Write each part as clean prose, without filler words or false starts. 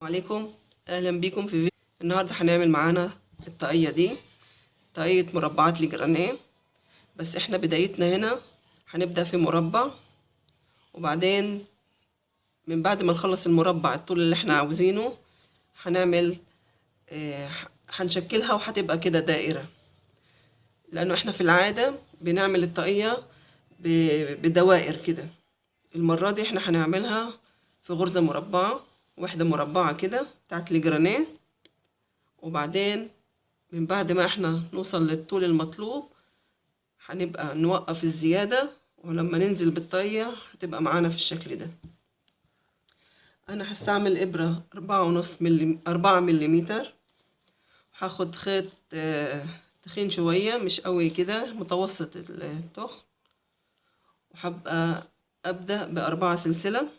عليكم، اهلا بيكم في فيديو. النهارده هنعمل معانا الطاقية دي، طاقية مربعات الجرانيه. بس احنا بدايتنا هنا هنبدأ في مربع، وبعدين من بعد ما نخلص المربع الطول اللي احنا عاوزينه هنعمل هنشكلها وهتبقى كده دائرة، لانه احنا في العادة بنعمل الطاقية بدوائر كده. المرة دي احنا هنعملها في غرزة مربعة، واحدة مربعة كده بتاعت الجرانيه، وبعدين من بعد ما احنا نوصل للطول المطلوب هنبقى نوقف الزيادة، ولما ننزل بالطاقية هتبقى معانا في الشكل ده. انا هستعمل ابرة 4.5 ملي، 4 مليمتر. هاخد خيط تخين شوية، مش قوي كده، متوسط التخن، وهبقى ابدأ ب4 سلسلة.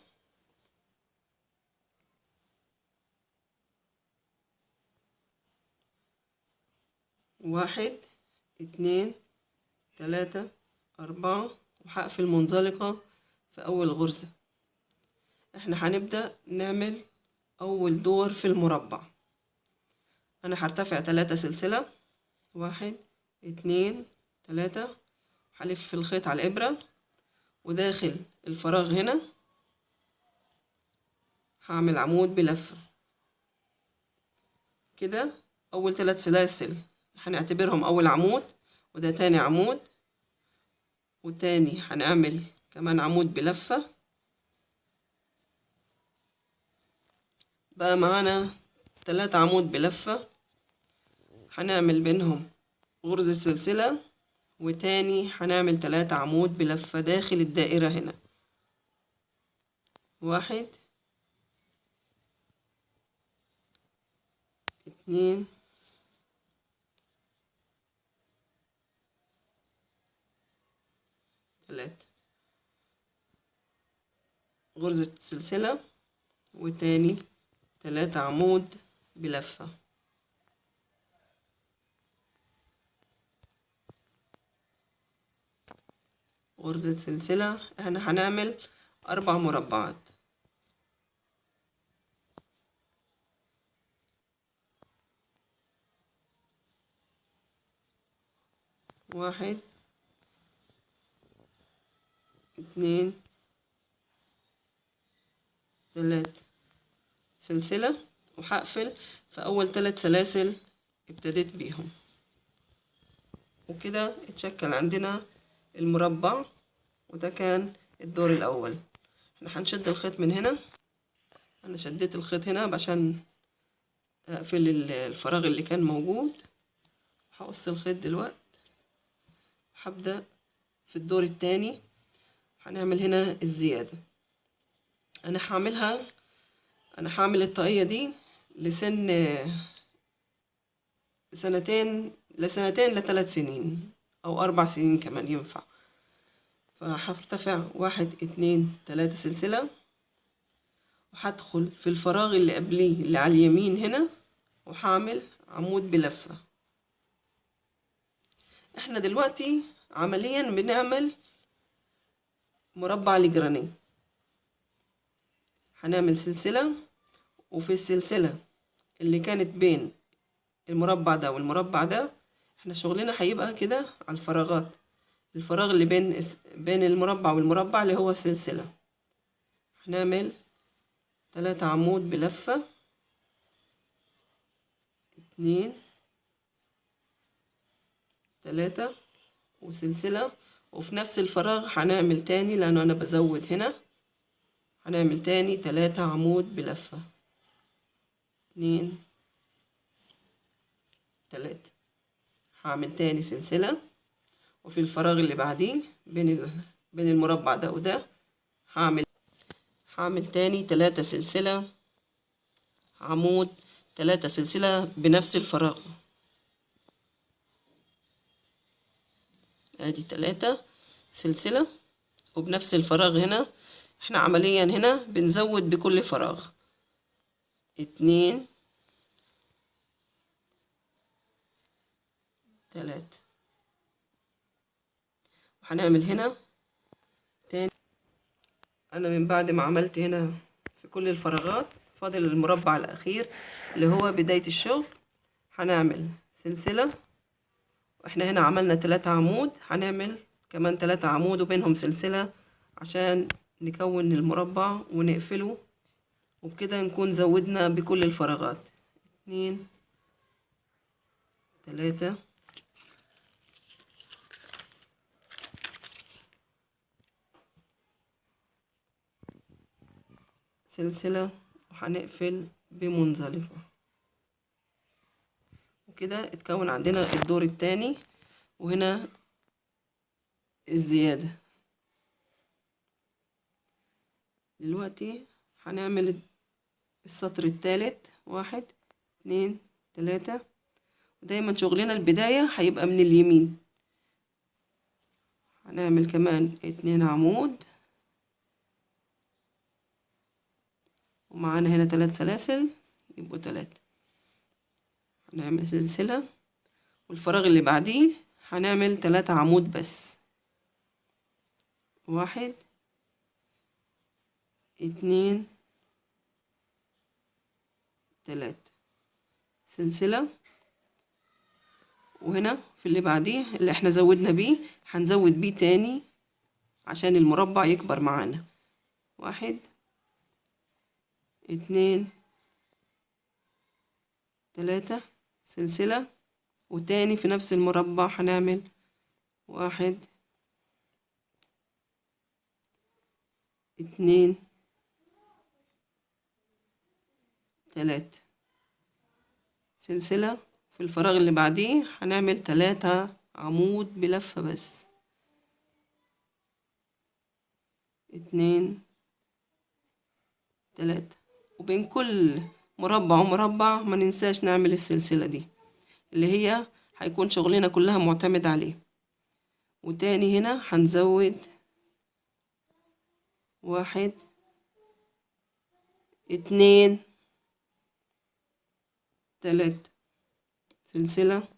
1، 2، 3، 4، وهقفل منزلقة في أول غرزة. احنا هنبدأ نعمل أول دور في المربع. أنا هرتفع 3 سلسلة، 1، 2، 3، هلف الخيط على الإبرة، وداخل الفراغ هنا هعمل عمود بلفة كده. أول 3 سلاسل هنعتبرهم أول عمود، وده تاني عمود، وتاني هنعمل كمان عمود بلفة. بقى معانا 3 عمود بلفة، هنعمل بينهم غرزة سلسلة، وتاني هنعمل 3 عمود بلفة داخل الدائرة هنا. 1، 2، 3، غرزة سلسلة، وتاني 3 عمود بلفة. غرزة سلسلة. احنا هنعمل 4 مربعات. 1، 2، 3 سلسلة، وهقفل في أول 3 سلاسل ابتديت بيهم. وكده اتشكل عندنا المربع، وده كان الدور الأول. احنا هنشد الخيط من هنا. أنا شديت الخيط هنا عشان أقفل الفراغ اللي كان موجود. هقص الخيط دلوقتي، هبدأ في الدور التاني. هنعمل هنا الزيادة. أنا هعمل الطاقية دي لسن سنتين، لسنتين لثلاث سنين أو 4 سنين كمان ينفع. فهرتفع 1، 2، 3 سلسلة، وهدخل في الفراغ اللي قبليه اللي على اليمين هنا، وهعمل عمود بلفة. احنا دلوقتي عمليا بنعمل مربع الجرانيه. هنعمل سلسلة، وفي السلسلة اللي كانت بين المربع ده والمربع ده احنا شغلنا هيبقى كده على الفراغات، الفراغ اللي بين المربع والمربع اللي هو سلسلة. هنعمل 3 عمود بلفة، 2، 3، وسلسلة. وفي نفس الفراغ هنعمل تاني، لأنه أنا بزود هنا، هنعمل تاني 3 عمود بلفة، 2، 3. هعمل تاني سلسلة، وفي الفراغ اللي بعديه بين المربع ده وده هعمل تاني 3 سلسلة عمود، 3 سلسلة بنفس الفراغ. ادي 3 سلسلة، وبنفس الفراغ هنا احنا عمليا هنا بنزود بكل فراغ 2، 3. وهنعمل هنا تاني. انا من بعد ما عملت هنا في كل الفراغات فاضل المربع الاخير اللي هو بداية الشغل. هنعمل سلسلة، واحنا هنا عملنا 3 عمود، هنعمل كمان 3 عمود وبينهم سلسلة عشان نكون المربع ونقفله، وبكده نكون زودنا بكل الفراغات. 2 3 سلسلة، وهنقفل بمنزلقة. وكده اتكون عندنا الدور التاني، وهنا الزيادة. دلوقتي هنعمل السطر التالت، 1 2 3. ودايما شغلنا البداية هيبقى من اليمين. هنعمل كمان 2 عمود، ومعانا هنا 3 سلاسل يبقوا 3. هنعمل سلسلة، والفراغ اللي بعديه هنعمل 3 عمود بس، 1 2 3 سلسلة. وهنا في اللي بعديه اللي احنا زودنا بيه هنزود بيه تاني عشان المربع يكبر معانا، 1 2 3 سلسلة، وتاني في نفس المربع هنعمل 1 2 3 سلسلة. في الفراغ اللي بعديه هنعمل 3 عمود بلفة بس، 2 3. وبين كل مربع ومربع ما ننساش نعمل السلسلة دي اللي هي هيكون شغلنا كلها معتمد عليه. وتاني هنا هنزود 1 2 3 سلسلة،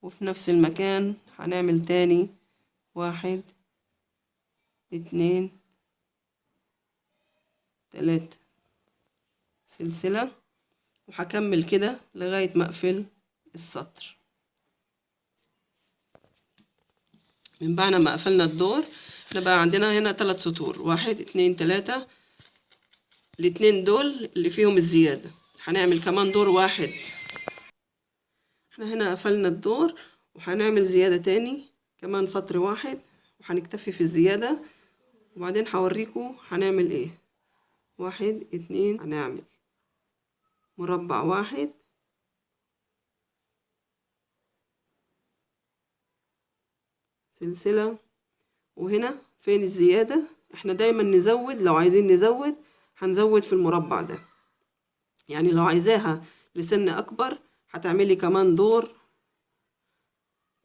وفي نفس المكان هنعمل تاني 1 2 3 سلسلة، وهكمل كده لغاية ما اقفل السطر. من بعد ما قفلنا الدور احنا بقى عندنا هنا 3 سطور، 1 2 3، الاتنين دول اللي فيهم الزيادة. هنعمل كمان دور واحد. احنا هنا قفلنا الدور وهنعمل زيادة تاني كمان سطر واحد، وهنكتفي في الزيادة، وبعدين هوريكم هنعمل ايه. 1 2، هنعمل مربع واحد، سلسلة، وهنا فين الزيادة؟ احنا دايما نزود، لو عايزين نزود هنزود في المربع ده، يعني لو عايزاها لسن اكبر هتعملي كمان دور،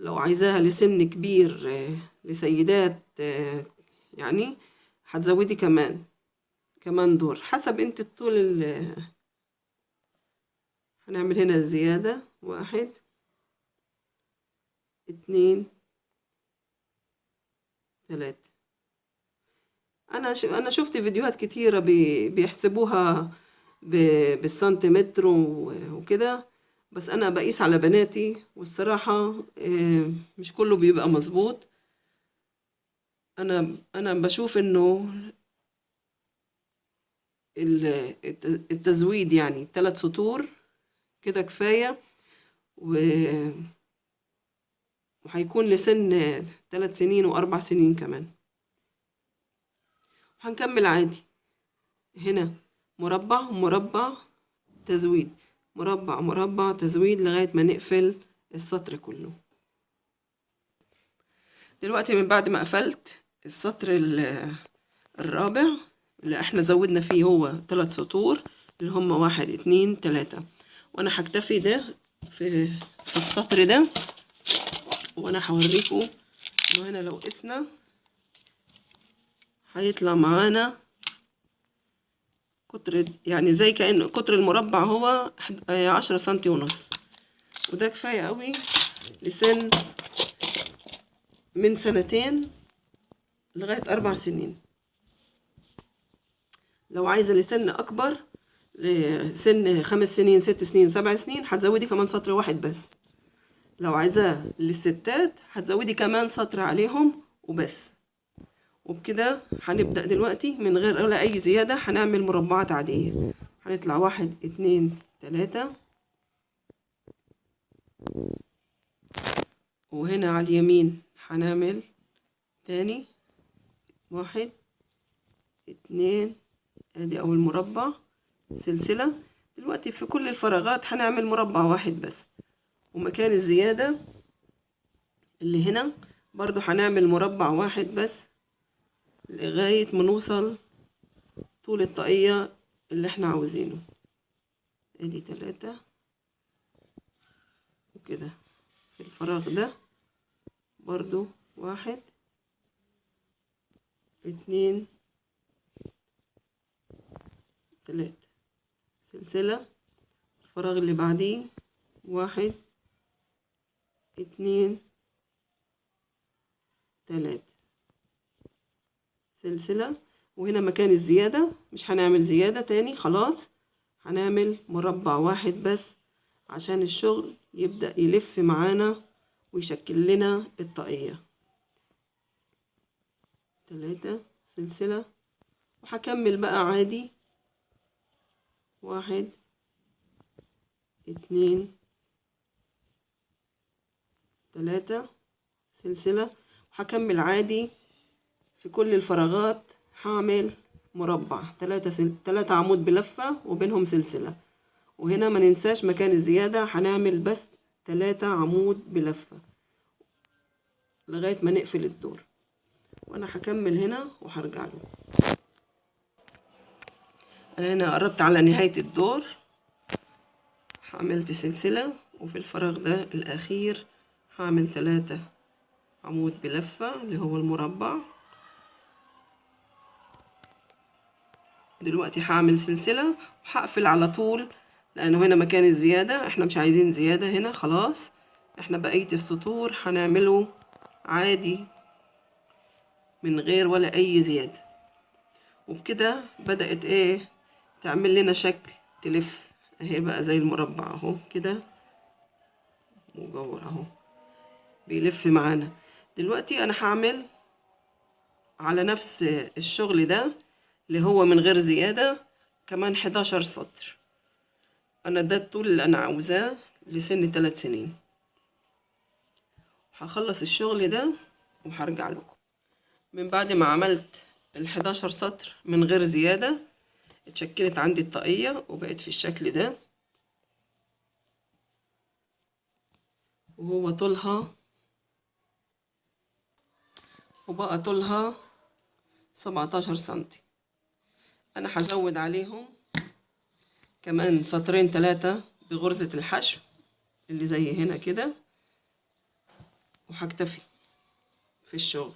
لو عايزاها لسن كبير لسيدات يعني هتزودي كمان دور حسب انت الطول. هنعمل هنا زيادة 1 2 3. انا شفت فيديوهات كتيرة بيحسبوها بالسنتيمتر وكده، بس انا بقيس على بناتي والصراحة مش كله بيبقى مظبوط. انا بشوف انه التزويد يعني 3 سطور كده كفاية، وهيكون لسن 3 سنين و4 سنين كمان. وهنكمل عادي هنا مربع مربع تزويد مربع مربع تزويد لغاية ما نقفل السطر كله. دلوقتي من بعد ما قفلت السطر الرابع اللي احنا زودنا فيه هو 3 سطور اللي هم 1 2 3، وانا هكتفي ده في السطر ده، وانا هوريكم انه هنا لو قسنا هيطلع معانا قطر، يعني زي كأنه قطر المربع هو 10 سنتي ونص، وده كفاية قوي لسن من 2 سنين لغاية 4 سنين. لو عايزة لسن أكبر لسن 5 سنين 6 سنين 7 سنين هتزودي كمان سطر واحد بس. لو عايزاه للستات هتزودي كمان سطر عليهم وبس. وبكده هنبدأ دلوقتي من غير ولا اي زيادة، هنعمل مربعات عادية. هنطلع 1 2 3، وهنا على اليمين هنعمل تاني 1 2، ادي اول مربع سلسلة. دلوقتي في كل الفراغات هنعمل مربع واحد بس، ومكان الزيادة اللي هنا برضو هنعمل مربع واحد بس لغاية ما نوصل طول الطاقية اللي احنا عاوزينه. ادي 3 وكده. في الفراغ ده برضو 1 2 3 سلسلة. الفراغ اللي بعديه 1 2 3 سلسلة. وهنا مكان الزيادة مش هنعمل زيادة تاني خلاص، هنعمل مربع واحد بس عشان الشغل يبدأ يلف معانا ويشكل لنا الطاقية. 3 سلسلة، وهكمل بقى عادي 1 2 3 سلسلة، وهكمل عادي في كل الفراغات. هعمل مربع 3 عمود بلفة وبينهم سلسلة. وهنا ما ننساش مكان الزيادة هنعمل بس 3 عمود بلفة لغاية ما نقفل الدور. وانا هكمل هنا وهرجع لكم. انا هنا قربت على نهاية الدور، عملت سلسلة، وفي الفراغ ده الاخير هعمل 3 عمود بلفة اللي هو المربع. دلوقتي هعمل سلسلة وهقفل على طول، لانه هنا مكان الزيادة احنا مش عايزين زيادة هنا خلاص. احنا بقية السطور هنعمله عادي من غير ولا اي زيادة. وبكده بدأت ايه تعمل لنا شكل تلف اهي بقى زي المربع اهو كده مجور اهو بيلف معانا. دلوقتي انا هعمل على نفس الشغل ده اللي هو من غير زيادة كمان 11 سطر. انا ده الطول اللي انا عاوزاه لسن 3 سنين. هخلص الشغل ده وهرجع لكم. من بعد ما عملت ال11 سطر من غير زيادة اتشكلت عندي الطاقية وبقت في الشكل ده، وهو طولها وبقى طولها 17 سنتي. انا هزود عليهم كمان سطرين 3 بغرزة الحشو اللي زي هنا كده، وهكتفي في الشغل.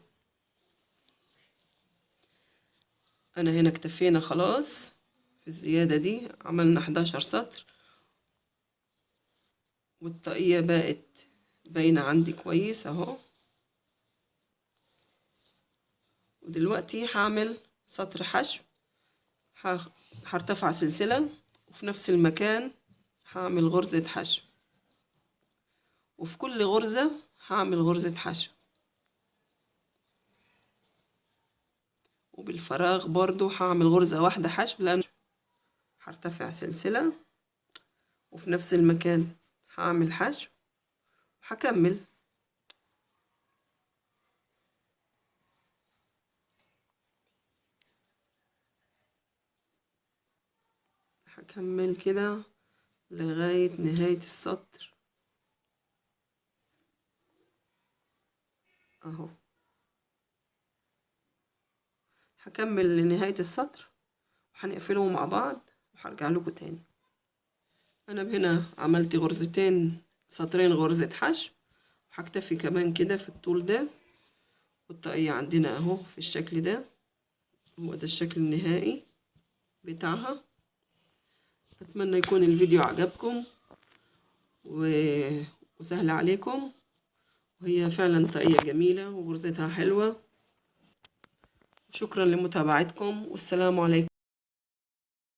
انا هنا اكتفينا خلاص في الزيادة دي، عملنا 11 سطر والطاقية بقت باينة عندي كويس اهو. ودلوقتي هعمل سطر حشو، هرتفع سلسلة وفي نفس المكان هعمل غرزة حشو، وفي كل غرزة هعمل غرزة حشو، وبالفراغ برضو هعمل غرزة واحدة حشو لأن هرتفع سلسلة وفي نفس المكان هعمل حشو وهكمل. هكمل كده لغاية نهاية السطر اهو. هكمل لنهاية السطر وهنقفله مع بعض وهرجع لكم تاني. انا هنا عملت غرزتين سطرين غرزة حشو، وهكتفي كمان كده في الطول ده. والطاقية عندنا اهو في الشكل ده، هو ده الشكل النهائي بتاعها. اتمنى يكون الفيديو عجبكم وسهل عليكم، وهي فعلا طاقية جميلة وغرزتها حلوة. شكرا لمتابعتكم والسلام عليكم.